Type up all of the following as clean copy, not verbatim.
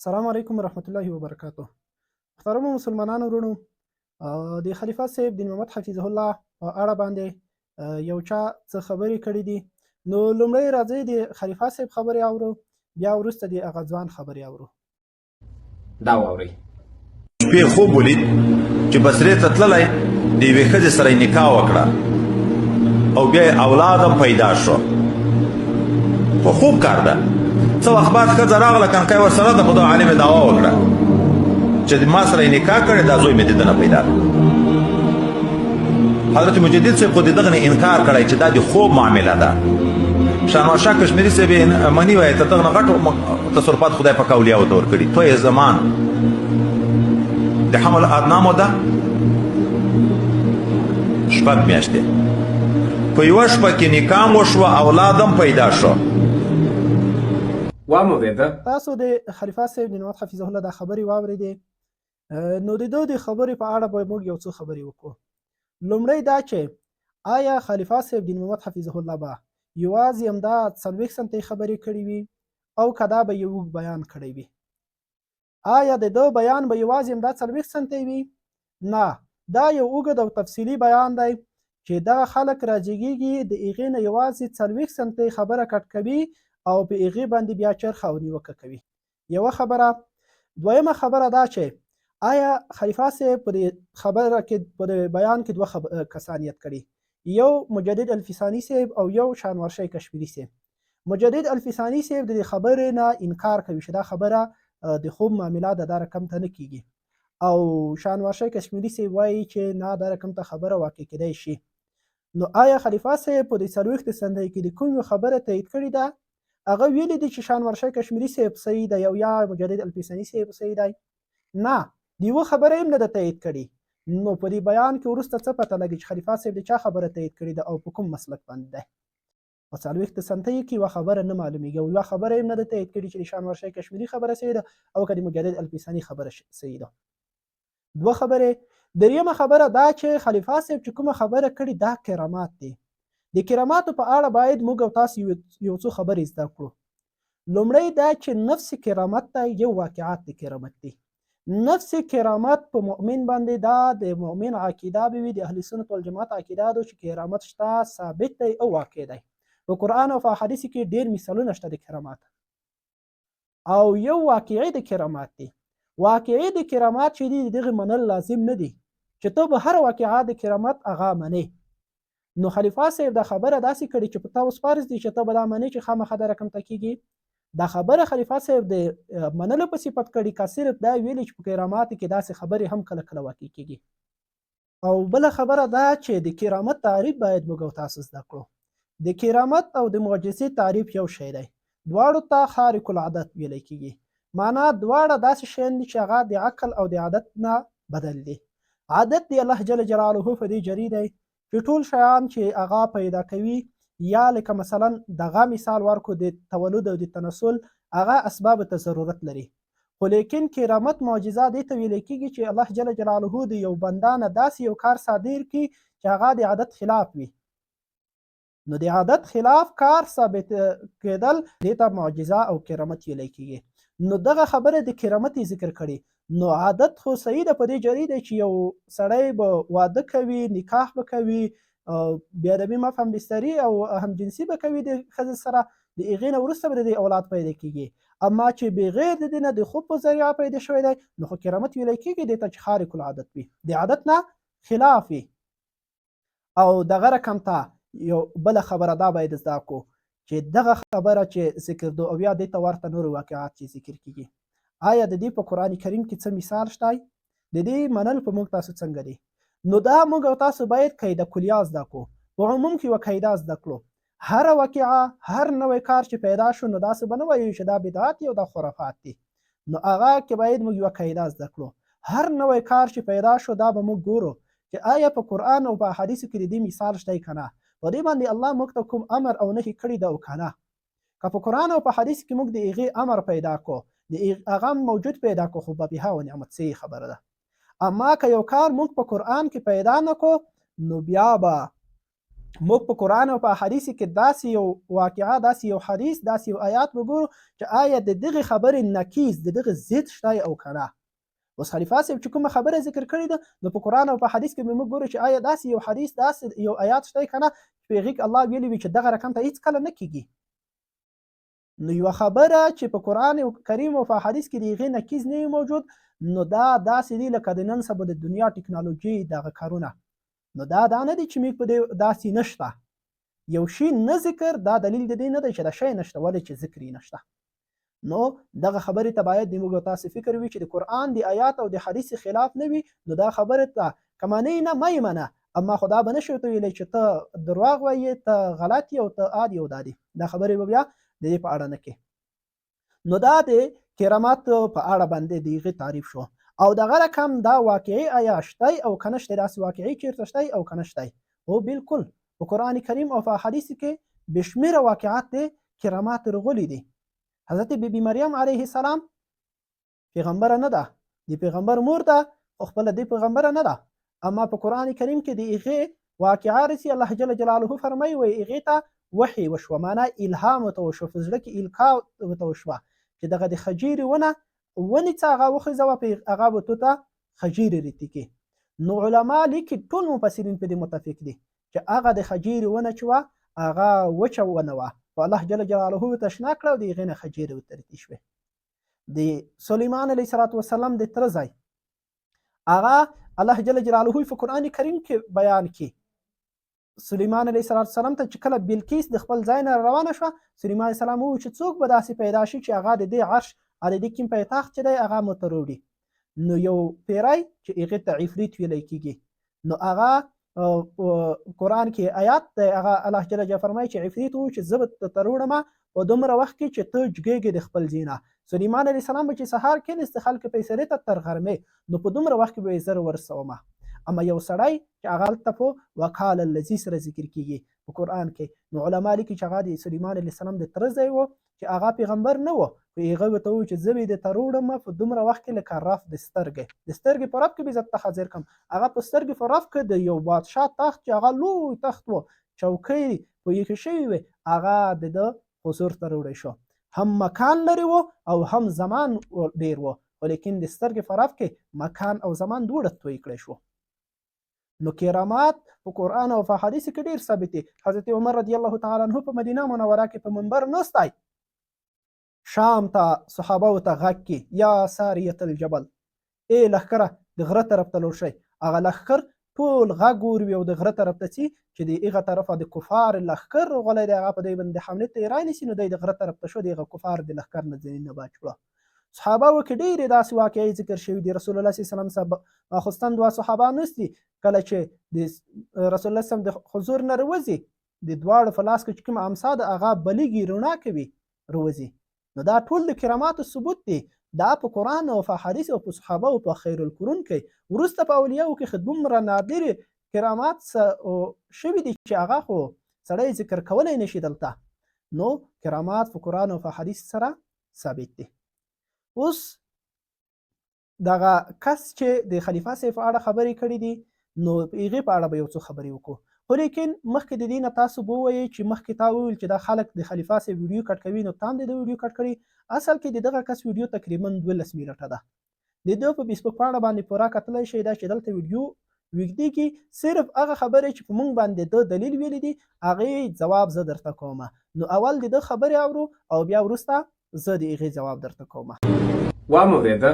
السلام علیکم ورحمت الله وبرکاته. محترمو مسلمانانو وروڼو، د خلیفه صاحب دین محمد حفظه الله په اړه باندې یو چا څه خبرې کړې دي. نو لومړی راځئ د خلیفه صاحب خبرې اورو، بیا وروسته د هغه ځوان خبرې اورو. دا واورئ. شپې خوب ولید چې بصرې ته تللی، د یوې ښځې سره یې نکاح وکړه او بیا یې اولاد هم پیدا شو. خو خوب کار ده. څه وخت بعد ښځه راغله، کنکۍ ورسره ده، خو دا عالم یې دعوا وکړه چې ما سره یې نکاح کړې، دا زوی مې د ده نه پیدا ده. حضرت مجدد صاحب خو د دغه نه انکار کړی چې دا د خوب معامله ده. شانوار شاه کشمیري صاحب یې مني، وایي ته دغه نه غټ تصرفات خدای پاک اولیاو ته ورکړي. تو یې زمان د حمل ادنا موده 6 میاشتې، په یوه شپه کې نکاح وشوه، اولاد هم پیدا شو. وامو ورېده. تاسو د خلیفه صاحب د نوات حفظه الله دا خبرې واورېدې، نو د ده د خبرې په اړه به موږ یو څه خبرې وکړو. لومړی دا چې آیا خلیفه صاحب دین محمد حفظه الله به یوازې همدا 40 سنتې خبرې کړې وي او که دا به یو اوږد بیان کړی وي؟ آیا د ده بیان به یوازې همدا 40 سنتې وي؟ نه، دا یو اوږد او تفصیلي بیان دی چې دغه خلک راجګېږي د هغې نه یوازې 40 سنتې خبره کټ کوي او په هغې باندې بیا چرخه او نیوکه کوي. یوه خبره. دویمه خبره دا چې آیا خلیفه صاحب په دې خبره کې، په دې بیان کې دوه کسان یاد کړي، یو مجدد الفساني صاحب او یو شانوار شاه کشمیري صاحب. مجدد الفساني صاحب د دې خبرې نه انکار کوي چې دا خبره د خوب معامله ده، دا رقم ته نه کیږي، او شانوار شاه کشمیري صاحب وایي چې نه، دا رقم ته خبره واقع کېدای شي. نو آیا خلیفه صاحب په دې 40 سنتۍ کې د کوم یو خبره تایید کړې ده؟ هغه ویلي دي چې شانوار شاه کشمیري صاحب صحیح دی او یا مجدد الفساني صاحب صحیح دی؟ نه، د یوه خبره یې هم نه ده تایید کړې. نو په دې بیان کې وروسته څه پته لګي چې خلیفه صاحب د چا خبره تایید کړې ده او په کوم مسلک باندې دی؟ په 40 سنتیو کې یوه خبره نه معلومیږي او یوه خبره یې هم نه ده تایید کړې چې د شانوار شاه کشمیري خبره صحیح ده او که د مجدد الفساني خبره صحیح ده. دوه خبرې. دریمه خبره دا چې خلیفه صاحب چې کومه خبره کړې دا کرامات دي. د کراماتو په اړه باید موږ او تاسو یو څو خبرې زده کړو. لومړی دا چې نفس کرامت ته یو واقعات د کرامت دي. نفس کرامت په مؤمن باندې دا د مؤمن عقیده به وي، د اهل سنت والجماعت عقیده ده چې کرامت شته، ثابت دی او واقع دی. په قرآن او په احادیث کې ډیر مثالونه شته د کرامات. او یو واقعي د کرامات دی. واقعي د کرامات چې دي دغه منل لازم نه دي چې ته به هر واقعا د کرامت هغه منې. نو خلیفه صاحب دا خبره داسې کړې چې په تا اوس فرض دي چې ته به دا منې چې خامخا دا رقم ته کېږي. دا خبره خلیفه صاحب د منلو په صفت کړې، که صرف دا ویلي چې په کرامات کې داسې خبرې هم کله کله واقع کېږي. او بله خبره دا چې د کرامت تعریف باید موږ او تاسو زده کړو. د کرامت او د معجزې تعریف یو شی دی، دواړو ته خارق العادت ویل کېږي. معنا دواړه داسې شیان دي چې هغه د عقل او د عادت نه بدل دي. عادت دی الله جل جلاله په دې جری دی چې ټول شیان چې هغه پیدا کوي، یا لکه مثلا دغه مثال ورکو د تولد او د تناسل، هغه اسباب ته ضرورت لري. خو لیکن کرامت معجزه دې ته ویل کېږي چې الله جل جلاله د یو بنده نه داسې یو کار صادر کړي چې هغه د عادت خلاف وي. نو د عادت خلاف کار ثابت کېدل دې ته معجزه او کرامت ویل کېږي. نو دغه خبره د کرامت یې ذکر کړي. نو عادت خو صحیح ده، په دې جري دی چې یو سړی به واده کوي، نکاح به کوي، بې ادبي مفهم بستري او همجنسي به کوي د ښځې سره، د هغې نه وروسته به د دې اولاد پیدا کېږي. اما چې بغیر د دې نه د خوب په ذریعه پیدا شوی دی، نو خو کرامت ویل کېږي دې ته چې خارق العادت وي، د عادت نه خلاف وي. او دغه رقم ته یو بله خبره دا باید زده کړو چې دغه خبره چې ذکر دو او یا دې ته ورته نور واقعات چې ذکر کېږي، آیا د دې په قرآن کریم کې څه مثال شته؟ د دې منل په موږ تاسو څنګه دي؟ نو دا موږ او تاسو باید قاعده کلیه زده کړو، په عموم کې یوه قاعده زده کړو. هر واقعه، هر نوی کار چې پیدا شو، نو داسې به نه وایو چې دا بدعت دی او دا خرافات دي. نو هغه کې باید موږ یوه قاعده زده کړو. هر نوی کار چې پیدا شو، دا به موږ ګورو چې آیا په قرآن او په احادیثو کې د دې مثال شته که نه، په دې باندې الله موږ ته کوم امر او نهي کړي ده او که نه. که په قرآن او په حدیث کې موږ د هغې امر پیدا کړو، د هغه موجود پیدا کړو، خو بها و نعمت صحیح خبره ده. اما که یو کار موږ په قرآن کې پیدا نه کړو، نو بیا به موږ په قرآن او په احادیث کې داسې یو واقعه، داسې یو حدیث، داسې یو آیات وګورو چې آیا د دغې خبرې نقیض، د دغې ضد شته او که نه. اوس خلیفه صاحب چې کومه خبره ذکر کړې ده نو په قرآن او په حدیث کې به موږ ګورو چې آیا داسې یو حدیث، داسې یو آیات شته که نه چې په هغې کې الله ویلي وي چې دغه رقم ته هیڅکله نه کېږي. نو یوه خبره چې په قرآن کریم او په حدیث کې د هغې نقیض نه وي موجود، نو دا داسې دي لکه د نن سبا د دنیا ټکنالوژي دغه کارونه. نو دا دا نه دي چې موږ په دې داسې نشته. یو شی نه ذکر دا دلیل د دې نه دی چې دا شی نشته، ولې چې ذکر یې نشته. نو دغه خبرې ته باید د موږ تاسو فکر وي چې د قرآن د آیات او د حدیث خلاف نه وي، نو دا خبره ته که منې نه مه یې منه، اما خدا به نه شي ورته ویلی چې ته درواغ وایې، ته غلط یې او ته عادي او دادي. دا خبرې به بیا د دې په اړه نه کې. نو دا د کرامات په اړه باندې د هغې تعریف شو. او دغه رقم دا واقعي آیا شته او که نشته، داسې واقعي چېرته شته او که نشته؟ هو بالکل، په قرآن کریم او په احادیث کې بې شمېره واقعات د کرامات رغلي دي. حضرت بی بی مریم علیه السلام پیغمبره نه ده، د پیغمبر مور ده خو خپله د پیغمبره نه ده، اما په قرآن کریم کې د هغې واقعه رسي. الله جل جلاله فرمایي وایي هغې ته وحی وشوه، معنا الهام ورته وشو، په زړه کې القا ورته وشوه چې دغه د خجیرې ونه ونیڅه، هغه وخیزوه، په هغه به ته خجیرې ریتي کې. نو علما لیکي، ټول مفسرین په دې متفق دي چې هغه د خجیرې ونه چې وه هغه وچه ونه وه، خو الله جل جلاله ورته شنه کړه او د هغې نه خجیرې ورته ریتي شوې. د سلیمان علیه الصلاة والسلام د تره ځای هغه الله جل جلاله په قرآن کریم کې بیان کړي. سلیمان علیه الصلاة والسلام ته چې کله بلقیس د خپل ځای نه روانه شوه، سلیمان علیه السلام وویل چې څوک به داسې پیدا شي چې هغه د دې عرش او د دې کوم پایتخت چې دی هغه مو ته راوړي. نو یو پیری چې هغې ته عفریت ویلی کېږي، نو هغه قرآن کې آیات دی، هغه الله جل جلاله فرمایي چې عفریت وو چې زه به ته راوړم په دومره وخت کې چې ته جګېږې د خپل ځای نه. سلیمان علیه السلام به چې سهار کښېنست خلکو فیصلې ته تر غرمې، نو په دومره وخت کې به یې زر ورسوم. اما یو سړی چې هغه هلته په وکال الذي سره ذکر کېږي په قرآن کې، نو علما لیکي چې هغه د سلیمان علیه السلام د تره ځای و چې هغه پیغمبر نه و، خو هغه ورته وویل چې زه به یې درته راوړم په دومره وخت کې لکه رف د سترګې، د سترګې په رف کې به یې زه ته حاضر کړم. هغه په سترګې په رف کې د یو بادشاه تخت چې هغه لوی تخت و، چوکۍ په ایښې شوې وې، هغه د ده حضور ته راوړی شو. هم مکان لرې و او هم زمان ډېر و، خو لیکن د سترګې په رف کې مکان او زمان دواړه توی کړی شو. نو کرامات په قرآن او په حدیث کې ډېر ثابت دي. حضرت عمر رضی الله تعالی عنه په مدینه منوره کې په منبر ناست دی، شام ته صحابه ته غږ کی، یا ساریة الجبل، ای لښکره د غره طرف ته لوړ شئ. هغه لښکر ټول غږ وروي او د غره طرف ته ځي چې د هغه طرفه د کفار لښکر راغلی دی، هغه په دی باندې حملې ته یې رانیسي. نو دی د غره طرف ته شو، د هغه کفار د لښکر نه ځینې نه بچ کړو. صحابه و کې ډېرې داسې واقعې ذکر شوي دي. رسول الله صلی الله علیه وسلم صاحب ماخوستن دوه صحابه ناست دي، کله چې د رسول الله صلی د حضور نه روځي، د دواړو په لاس کې چې کومه امسا ده هغه بلیږي، رڼا کوي، روځي. نو دا ټول د کراماتو ثبوت دی. دا په قرآن او په حدیث او په صحابه او په خیر القرون کې، وروسته په اولیاو کې خو دومره نادر کرامات شوي دي چې هغه خو سړی ذکر کولی نشي دلته. نو کرامات په قرآن او په حدیث سره ثابت دي. اوس دغه کس چې د خلیفه صاحب په اړه خبرې کړې دي، نو هغې په اړه به یو څو خبرې وکړو. خو لیکن مخکې د دې نه تاسو به ووایئ چې مخکې تا وویل چې دا خلک د خلیفه صاحب ویډیو کټ کوي، نو تا هم د ده ویډیو کټ کړي. اصل کې د دغه کس ویډیو تقریبا 12 منټه ده. د ده په فیسبوک پاڼه باندې پوره کتلی شئ، دا چې دلته ویډیو ویږدېږي، صرف هغه خبرې چې په مونږ باندې ده دلیل ویلي دي هغې ځواب زه درته کوم. نو اول د ده خبرې اورو او بیا وروسته زه د هغې ځواب درته کوم. وامه ورېده،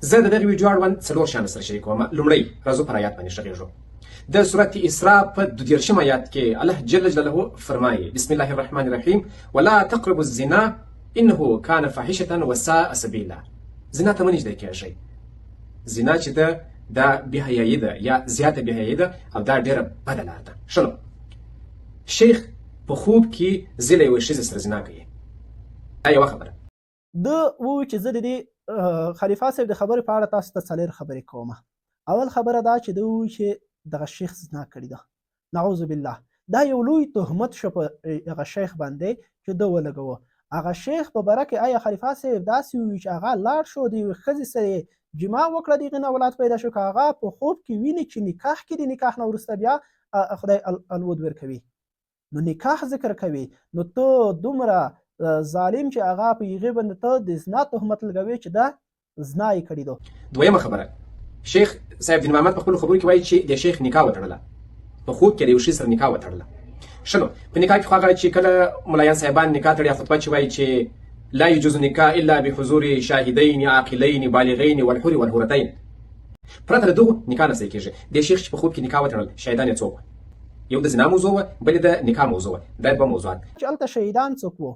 زه د دغې ویډیو اړوند څلور شیان سره شریکوم. لومړی، راځو پر آیات باندې غږېږو. د سورت اسراء په 32 آیات کې الله جل جلاله فرمایي: بسم الله الرحمن الرحیم، ولا تقربوا الزنا انه کان فاحشة وساء سبیلا. زنا ته مه نږدې کېږئ. زنا چې ده دا بې حیايي ده یا زیاته بې حیايي ده او دا ډېره بده لار ده. ښه نو شیخ په خوب کې زه له یوې ښځې سره زنا کوي، دا یوه خبره. ده وویل چې زه د دې خلیفه صاحب د خبرې په اړه تاسو ته څلور خبرې کوم. اول خبره دا چې ده وویل چې دغه شیخ زنا کړې ده، نعوذ بالله. دا یو لوی تهمت شو په هغه شیخ باندې چې ده ولګوه. هغه شیخ په باره کې آیا خلیفه صاحب داسې وویل چې هغه لاړ شو د یوې ښځې سره یې جماع وکړه، د هغې نه اولاد پیدا شو، که هغه په خوب کې ویني چې نکاح کې د نکاح نه وروسته بیا خدای الود ورکوي. نو نکاح ذکر کوي، نو ته دومره ظالم چې هغه په هغې باندې ته د زنا تهمت لګوې چې دا زنا یې کړې ده. دویمه خبره، شیخ صاحب دین محمد په خپلو خبرو کې وایي چې د شیخ نکاح وتړله، په خوب کې د یو ښځې سره نکاح وتړله. ښه نو په نکاح کې خو هغه چې کله ملایان صاحبان نکاح تړي، خطبه چې وایي چې لا يجوز نکاح الا بحضور شاهدین عاقلین بالغین والحر والحرتین، پرته له دغو نکاح نه صحیح کېږي. د شیخ چې په خوب کې نکاح وتړل، شاهدان یې څوک وه؟ یو د زنا موضوع وه، بل د نکاح موضوع وه. دا دوه موضوعات. چې هلته شهیدان څوک وو؟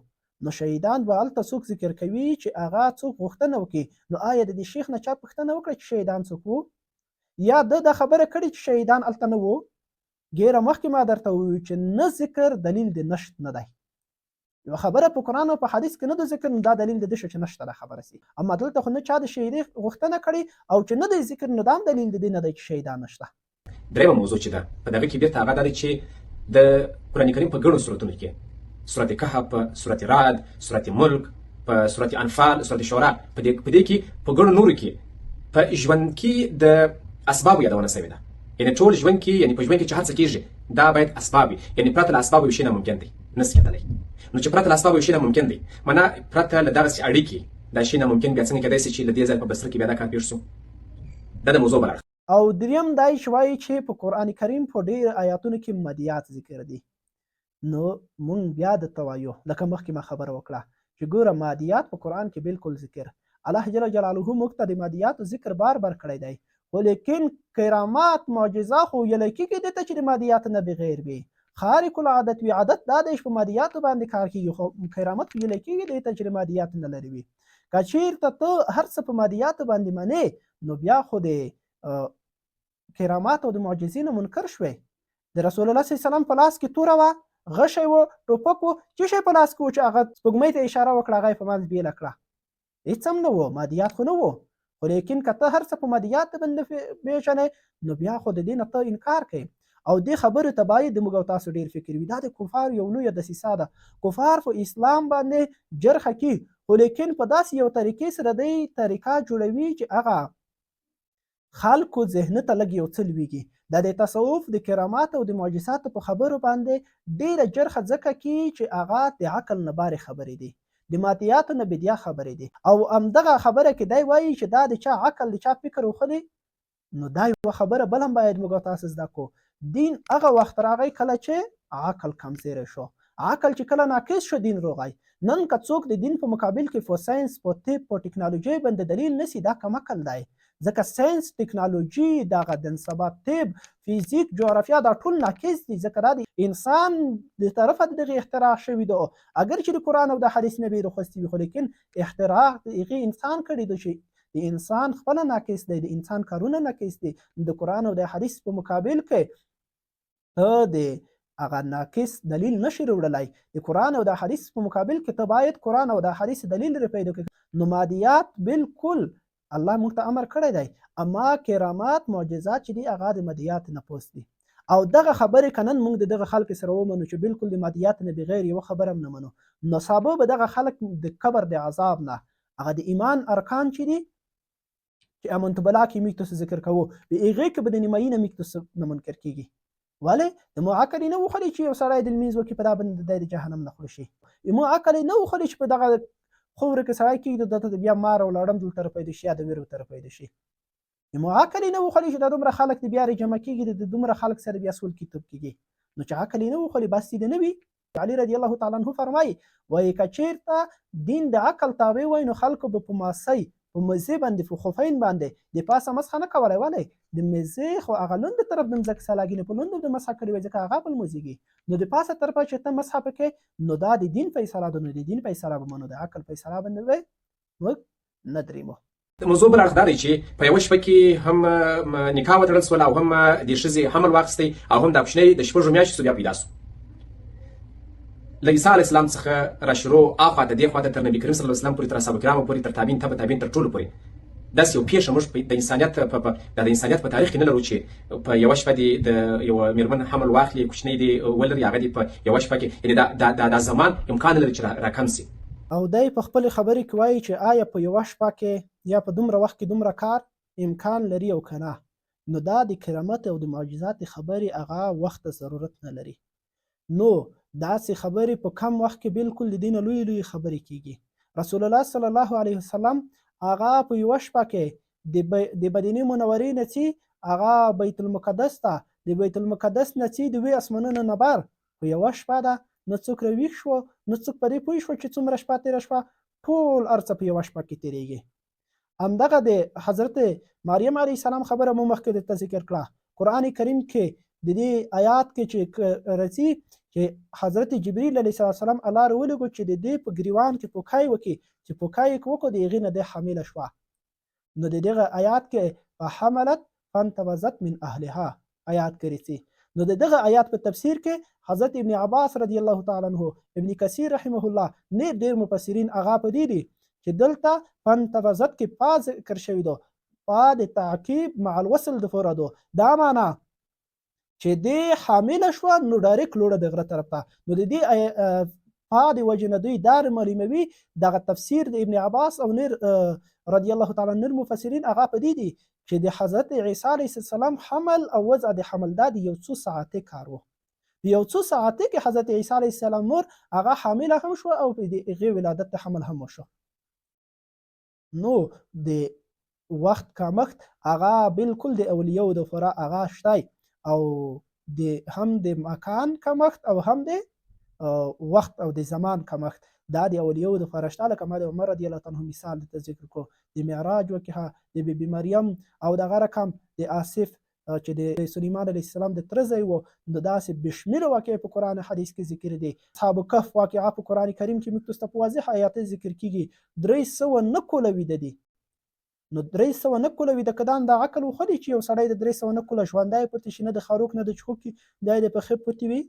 نو شهیدان به هلته څوک ذکر کوي چې هغه څوک غوښتنه وکړي. نو آیا د دې شیخ نه چا پوښتنه وکړه چې شهیدان څوک وو؟ یا ده دا خبره کړې چې شهیدان هلته نه وو؟ ګیره مخکې ما درته وویل چې نه ذکر دلیل د نشت نه دی. یوه خبره په قرآن او په حدیث کې نه ده ذکر، نو دا دلیل د دې شو چې نشته دا خبره سي. اما دلته خو نه چا د شهیدې غوښتنه کړې او چې نه دی ذکر، نو دا هم دلیل د دې نه دی چې شهیدان نشته. درېیمه موضوع چې ده په دغه کې بیرته هغه دا دی چې د قرآن کریم په ګڼو سورتونو کې، سورت کهف، سورت رعد، سورت ملک، په سورت انفال، سورت شورا، په دې کې په ګڼو نورو کې په ژوند کې د اسبابو یادونه شوې ده. یعنی ټول ژوند کې، یعنی په ژوند کې چې هر څه کېږي دا باید اسباب وي، یعنی پرته له اسبابو یو شی ناممکن دی، نه شي کېدلی. نو چې پرته له اسبابو یو شی ناممکن دی، معنا پرته له دغسې اړیکې دا شی ناممکن بیا څنګه کېدای شي چې له دې ځایه په بصره کې بیا دا کار پېښ شو؟ دا د موضوع بل اړخ. او دریم دا چې وایي چې په قرآن کریم په ډېر آیاتونو کې مدیات ذکر دي، نو مونږ بیا د ته وایو لکه مخکې ما خبره وکړه چې ګوره مادیات په قرآن کې بالکل ذکر، الله جل جلاله موږ ته د مادیاتو ذکر بار بار کړی دی، خو لیکن کرامات معجزه خو ویلی کېږي دې ته چې د مادیاتو نه بغیر وي، خارق العادت وي. عادت دا دی چې په مادیاتو باندې کار کېږي، خو کرامت ویلی کېږي دې ته چې د مادیاتو نه لرې وي. که چېرته ته هر څه په مادیاتو باندې منې، نو بیا خو د کرامات او د معجزې نه منکر شوې. د رسول الله صلی الله علیه وسلم په لاس کې توره وه، غشی و، ټوپک و، څه شی په لاس کې و چې هغه سپوږمۍ ته اشاره وکړه، هغه یې په منځ بېله کړه؟ هېڅ هم نه و، مادیات خو نه و. خو لیکن که ته هر څه په مادیات باندې پېژنې، نو بیا خو د دې نه ته انکار کوې. او دې خبرې ته باید موږ او تاسو ډېر فکر وي. دا د کفار یو لویه دسیسه ده. کفار په اسلام باندې جرحه کوي، خو لیکن په داسې یو طریقې سره دی طریقه جوړوي چې هغه خلکو ذهن ته لږ یو څه لویږي. دا د تصوف د کرامات او د معجزاتو په خبرو باندې ډېره جرحه ځکه کوي چې هغه د عقل نه بارې خبرې دي، د مادیاتو نه بدیا خبرې دي. او همدغه خبره کې دی وایي چې دا د چا عقل د چا فکر وخلي، نو دا یوه خبره بل هم باید موږ تاسو زده کړو. دین هغه وخت راغی کله چې عقل کمزوری شو، عقل چې کله ناقص شو دین روغی. نن که څوک د دین په مقابل کې په ساينس، په طب، په ټکنالوژي باندې دلیل نسی، دا کم عقل دی. ځکه ساينس، ټکنالوژي، دغه د سبا طب، فزیک، جغرافیا، دا ټول ناقص دي. ځکه دا د انسان د طرفه د دغه اختراع شوی دی. اګر چې د قرآن او د حدیث نه به رخصتي وي، خو لیکن اختراع د هغې انسان کړی دی چې د انسان خپله ناقص دی، د انسان کارونه ناقص دي. د قرآن او د حدیث په مقابل کې ته د هغه ناقص دلیل نشي وروړلی. د قرآن او د حدیث په مقابل کې ته باید قرآن او د حدیث دلیل لرې پیدا کړې. نو مادیات بالکل الله موږ ته امر کړی دی، اما کرامات معجزات چې دي هغه د مادیات نه پوست دي. او دغه خبرې که نن موږ د دغه خلک سره ومنو چې بالکل د مادیات نه بغیر یوه خبره هم نه منو، نو سبا به دغه خلک د قبر د عذاب نه هغه د ایمان ارکان چې دي چې امنت بلا کې موږ تاسو ذکر کوو، په هغې کې به د نیمایي نه موږ تاسو نه منکر کېږي. ولې؟ د مو عقل یې نه وخوري چې یو سړی د لمونځ وکړي په دا باندې دی د جهنم نه خوړ شي. د مو عقل یې نه وخوري چې په دغه خاوره کې سړی کېږي، دلته د بیا مار او لړم دلته را پیدا شي یا د ویر ورته را پیدا شي. د مو عقل یې نه وخوري چې دا دومره خلک د بیا را جمع کېږي، د دومره خلک سره بیا سول کتاب کېږي. نو چې عقل یې نه وخوري بس دې نه وي. علی رضی الله تعالی عنہ فرمایي، وایي که چېرته دین د عقل تابع وای نو خلکو به په ماسۍ، په مزې باندې، په خفین باندې د پاسه مسخه نه کولی. ولې؟ د مزې خو هغه لوند طرف د مځکې سره لګي، نو په لوند د مسخه کړې وای، ځکه هغه بل موزېږي. نو د پاسه طرفه چې ته مسخه پکې، نو دا د دین فیصله ده، نو د دین فیصله به منو، د عقل فیصله باندې به موږ نه درېمو. د موضوع بل اړخ دا دی چې په یوه شپه کې هم نکاح وتړل سوله او هم د ښځې حمل واخیستی او هم دا کوچنی د شپږو میاشتو سو بیا پیدا سو. له عیسی علیه السلام څخه را شروع اخوا ته دې خوا ته تر نبي کریم صلی الله علیه وسلم پورې، تر اصحاب کرامو پورې، تر تابعین تبع تابعین تر ټولو پورې داسې یو پېښه موږ د انسانیت په د انسانیت په تاریخ کې نه لرو چې په یوه شپه دې د یوه مېرمن حمل واخلي، کوچنی دې ولري، هغه دې په یوه شپه کې، یعنې دا دا زمان امکان نه لري چې راکم سي. او دی په خپلې خبرې کې وایي چې آیا په یوه شپه کې یا په دومره وخت کې دومره کار امکان لري او که نه؟ نو دا د کرامت او د معجزات خبرې هغه وخت ته ضرورت نه لري. نو داسې خبرې په کم وخت کې بالکل د دین لوی لوی خبرې کیږي. رسول الله صلی الله علیه وسلم هغه په یوه شپه کې د مدینې منورې نه چی هغه بیت المقدس ته، د بیت المقدس نه چی د وی اسمانونو نه بر په یوه شپه ده، نه څوک راویښ شو، نه څوک په دې پوه شو چې څومره شپه تېره شوه، ټول هر څه په یوه شپه کې تېرېږي. همدغه د حضرت مریم علیه السلام خبره مو مخکې درته ذکر کړه. قرآن کریم کې د دې آیات کې چې راځي چې حضرت جبرئیل علیه السلام الله راولېږو چې د دې په ګریوان کې پوکای وکړي، چې پوکای یې وکړو د هغې نه دی حامله شوه. نو د دغه آیات کې فحملت فانتبذت من اهلها آیات کې راځي. نو د دغه آیات په تفسیر کې حضرت ابن عباس رضی الله تعالی عنہ، ابن کثیر رحمه الله، نور ډېر مفسرین هغه په دې دي چې دلته فانتبذت کې پا ذکر شوی دو، پا د تعقیب مع الوصل د فوره دو، دا معنا چې دې حامله شوه نو ډایرکټ لوړه د غره طرف ته. نو د دې پا د وجې نه دوی دا معلوموي. دغه تفسیر د ابن عباس او نور رضی الله تعالی نور مفسرین هغه په دې دي چې د حضرت عیسی علیه السلام حمل او وضع د حمل دا د یو څو ساعتې کار و. د یو څو ساعتې کې حضرت عیسی علیه السلام مور هغه حامله هم شوه او په دې هغې ولادت ته حمل هم وشو. نو د وخت کمښت هغه بالکل د اولیاو د فرا هغه شته، او د هم د مکان کمښت او هم د وخت او د زمان کمښت دا د اولیاو د فرا شته. لکه ما د عمر رضی الله عنه مثال درته ذکر کړو، د معراج وکړه، د بی بی مریم او دغه رقم د آصف چې د سلیمان علیه السلام د تره ځای و. نو داسې بې شمېره واقعې په قرآن حدیث کې ذکر دي. اصحاب کهف واقعه په قرآن کریم کې موږ ته په واضح آیات ذکر کیږي، 300 نه کوله ویده دي. نو 300 نه کوله ویده که دا عقل وخوري چې یو سړی د 300 نه کوله ژوندی پاتې شي، نه د خاروک نه د چخوکي دی د پخې پاتې وي،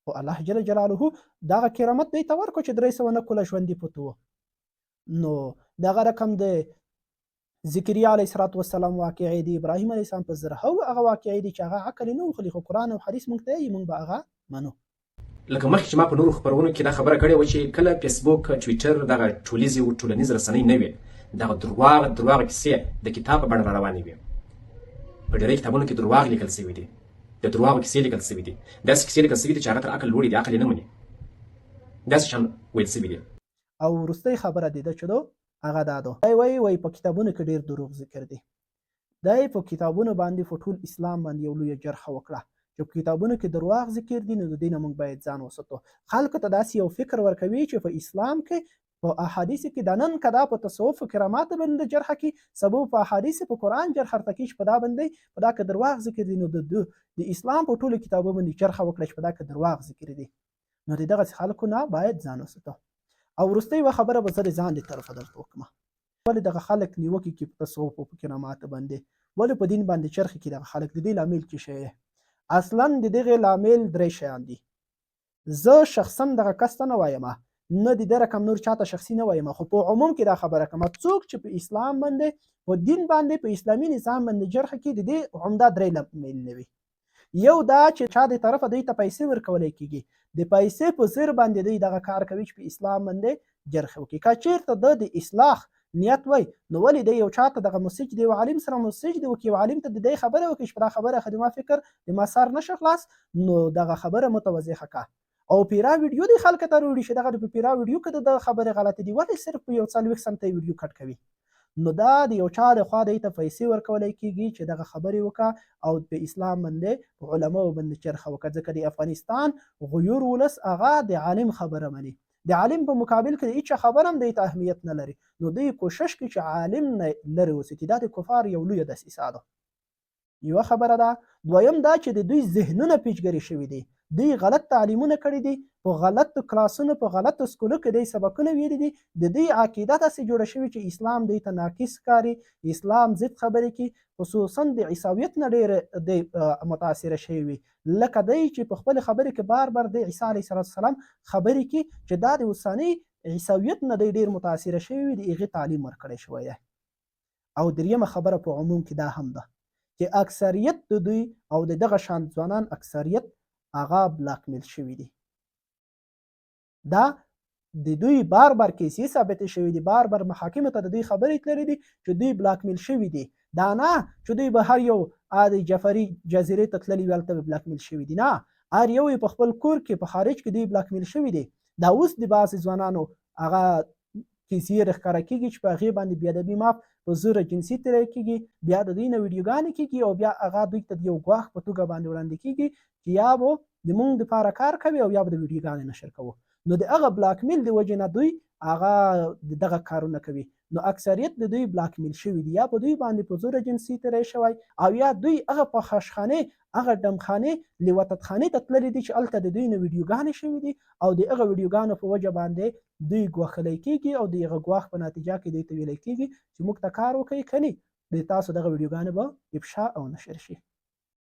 خو الله جل جلاله دغه کرامت دی ته ورکړو چې 300 نه کوله ژوندي پاتې وو. نو دغه رقم د ذکریا علیه الصلاة والسلام واقعې دي، ابراهیم علیه السلام په زرهو هغه واقعې دي چې هغه عقل یې نه وخلي، خو قرآن او حدیث موږ ته یې موږ به هغه منو. لکه مخکې چې ما په نورو خپرونو کې دا خبره کړې وه چې کله فیسبوک، ټویټر دغه ټولیزې او ټولنیزې رسنۍ نه وې، دغه درواغ کیسې د کتاب په بڼه را روانې وې. په ډېری کتابونو کې درواغ لیکل شوي دي، د درواغو کیسې لیکل شوي دي، داسې کیسې لیکل شوي دي چې هغه تر عقل لوړې دي، عقل یې نه مني، داسې شان ویل شوي دي. او وروستۍ خبره دې ده چې دو هغه دا ده، دی وایي وایي په کتابونو کې ډېر دروغ ذکر دي. دی په کتابونو باندې په ټول اسلام باندې یو لویه جرحه وکړه چې په کتابونو کې درواغ ذکر دي، نو د دې نه موږ باید ځان وساتو. خلکو ته داسې یو فکر ورکوي چې په اسلام کې په احادیث کې د نن که دا په تصوف کرامات باندې جرحه کړي، سبا په احادیث په قرآن جرحه ورته کړي چې په دا باندې په دا کې درواغ ذکر دي، نو د اسلام په ټولو کتابو باندې جرحه وکړه چې په دا کې درواغ ذکر دي. نو د دغسې خلکو نه باید ځان وساتو. او وروستۍ یوه خبره به زه د ځان د طرفه درته وکړم، ولې دغه خلک نیوکې کوي په تصوف او په کرامات باندې، ولې په دین باندې چرخې کوي دغه خلک، د دې لامل څه شی دی؟ اصلا د دغې لامل درې شیان دي. زه شخصا دغه کس ته نه وایم، نه د دې رقم نور چاته شخصي نه وایم، خو په عموم کې دا خبره کوم، څوک چې په اسلام باندې په دین باندې په اسلامي نظام باندې جرحه کوي، د دې عمده درې لامل نه وي. یو دا چې چا د طرفه دوی ته پیسې ورکولی کېږي، د پیسې په زر باندې دوی دغه کار کوي چې په اسلام باندې جرح وکړي. که چېرته ده د اصلاح نیت وای، نو ولې دی یو چاته دغه مسج دی، یو عالم سره مسج دی وکړي، یو عالم ته د دې خبره وکړي چې په دا خبره خو د ما فکر د ما سر نه شو خلاص، نو دغه خبره متوضحه کړه او پیرا ویډیو دی خلکو ته راوړي چې دغه په پیرا ویډیو کې د خبرې غلطې دي، ولې صرف په یو 40 سنتې ویډیو کټ کوي؟ نو دا د یو چا لخوا دی ته پیسې ورکولی کېږي چې دغه خبرې وکړه او په اسلام باندې په علماو باندې چرخه وکړه، ځکه د افغانستان غیور ولس هغه د عالم خبره مني، د عالم په مقابل کې د هیچا خبره هم دوی ته اهمیت نه لري، نو دوی کوشش کوي چې عالم نه لرې وساتي. دا د کفار یو لویه دسیسه ده. یوه خبره ده. دویم دا چې د دوی ذهنونه پیچګري شوي دي، دوی غلط تعلیمونه کړي دي، په غلطو کلاسونو په غلطو سکولو کې دوی سبقونه ویلي دي، د دوی عقیده داسې جوړه شوې چې اسلام دوی ته ناقص ښکاري، اسلام ضد خبرې کوي، خصوصا د عیسویت نه ډېر دی متاثره شوي وي، لکه دی چې په خپلې خبرې کې بار بار د عیسی علیه السلام خبرې کوي چې دا د اوسنۍ عیسویت نه دی ډېر متاثره شوي وي، د هغې تعلیم ورکړی شوی دی. او دریمه خبره په عموم کې دا هم ده چې اکثریت د دوی او د دغه شان ځوانان اکثریت هغه بلاک میل شوي دي. دا د دوی بار بار کیسې ثابتې شوې دي، بار بار محاکمو ته د دوی خبرې تللې دي چې دوی بلاک میل شوي دي. دا نه چې دوی به هر یو د جعفري جزیرې ته تللي وي هلته به بلاک میل شوي دي، نه، هر یو یې په خپل کور کې په خارج کې دوی بلاک میل شوي دي. دا اوس د بعضې ځوانانو هغه کیسې راښکاره کېږي چې په هغې باندې بې ادبي معاف په زوره جنسي تېری کېږي، بیا د دوی نه ویډیوګانې کېږي او بیا هغه دوی ته د یو ګواښ په توګه باندې وړاندې کېږي چې یا به د مونږ دپاره کار کوي او یا به د ویډیوګانې نشر کوو. نو د هغه بلاک میل د وجې نه دوی هغه دغه کارونه کوي. نو اکثریت د دوی بلاک میل شوي دي، یا په دوی باندې په زوره جنسي تېری شوی او یا دوی هغه فحاشخانې، هغه ډمخانې، لیواتتخانې ته تللي دي چې هلته د دوی نه ویډیوګانې شوي دي او د هغه ویډیوګانو په وجه باندې دوی ګواښلی کېږي او د هغه ګواښ په نتیجه کې دوی ته ویل کېږي چې موږ ته کار وکړئ، کني د تاسو دغه ویډیوګانې به افشا او نشر شي.